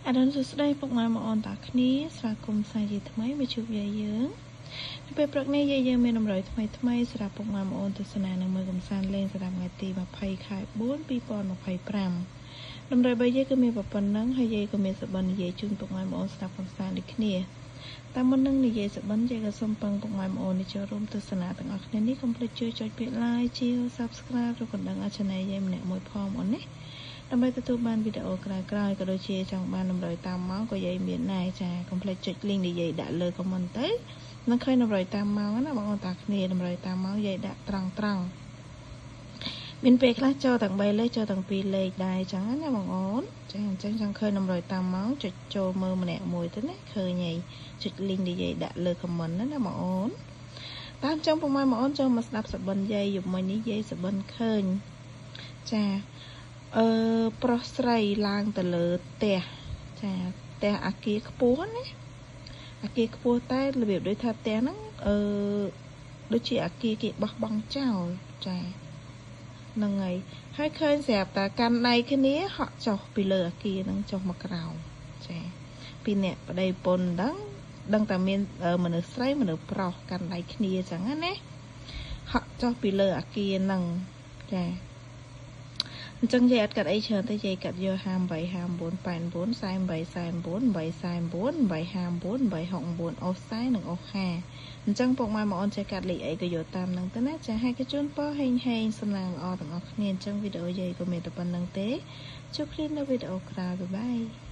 អរុណសួស្តីពុកម៉ែបងប្អូនតាគ្នាស្វាគមន៍សាជាថ្មីមកជួបយាយយើងនៅពេលព្រឹកនេះយាយយើងមានតម្រុយថ្មីថ្មីសម្រាប់ពុកម៉ែបងប្អូនទស្សនានិងមើលកំសាន្តលេងសម្រាប់ថ្ងៃទី20ខែ4 2025តម្រុយរបស់យាយគឺមានប៉ុណ្ណឹងហើយយាយក៏មានសបិននិយាយជូនពុកម៉ែបងប្អូនស្ដាប់កំសាន្តដូចគ្នាតាមមុននឹងនិយាយសបិនយាយក៏សូមពឹងពុកម៉ែបងប្អូននេះចូលរួមទស្សនាទាំងអស់គ្នានេះកុំភ្លេចជួយចុចពាក្យ like ជា Subscribe ឬកណ្ដឹងឲ្យ Channel យាយម្នាក់មួយផងអូនណាដើម្បីទទួលបានវីដេអូក្រោយៗក៏ដូចជាចង់បានតម្រុយតាមម៉ោងក៏យាយមានដែរចាកុំភ្លេចចុច link ដែលយាយដាក់លើ comment ទៅនឹងឃើញតម្រុយតាមម៉ោងណាបងប្អូនតាគ្នាតម្រុយតាមម៉ោងយាយដាក់ត្រង់ត្រង់មានពេលខ្លះចូលទាំង3លេខចូលទាំង2លេខដែរចឹងណាបងអូនចាអញ្ចឹងចង់ឃើញតម្រុយតាមម៉ោងចុចចូលមើលម្នាក់មួយទៅណាឃើញហើយចុច link ដែលយាយដាក់លើ comment ណាណាបងអូនតាមចឹងពុកម៉ែបងអូនចូលមកស្ដាប់សបិនយាយយប់មិញនេះយាយសបិនឃើញចាអឺប្រុសស្រីឡើងទៅលើផ្ទះចាផ្ទះអាគារខ្ពស់ណាអាគារខ្ពស់តែរបៀបដូចថាផ្ទះហ្នឹងអឺដូចជាអាគារគេបោះបង់ចោលចាហ្នឹងហើយហើយឃើញស្រាប់តែកាន់ដៃគ្នាហក់ចុះពីលើអាគារហ្នឹងចុះមកក្រោមចាពីអ្នកប្តីប្រពន្ធដឹងដឹងតែមានមនុស្សស្រីមនុស្សប្រុសកាន់ដៃគ្នាចឹងណាហក់ចុះពីលើអាគារហ្នឹងចាអញ្ចឹងយាយអត់កាត់អីច្រើនទេយាយកាត់យក58 59 89 48 49 849 859 869អូស40និងអូ50អញ្ចឹងពុកម៉ែបងអូនចេះកាត់លេខអីក៏យកតាមនឹងទៅណាចាហើយក៏ជូនពរហេងហេងសំណាងល្អទាំងអស់គ្នាអញ្ចឹងវីដេអូយាយក៏មានតែប៉ុណ្្នឹងទេជួបគ្នានៅវីដេអូក្រោយ bye bye.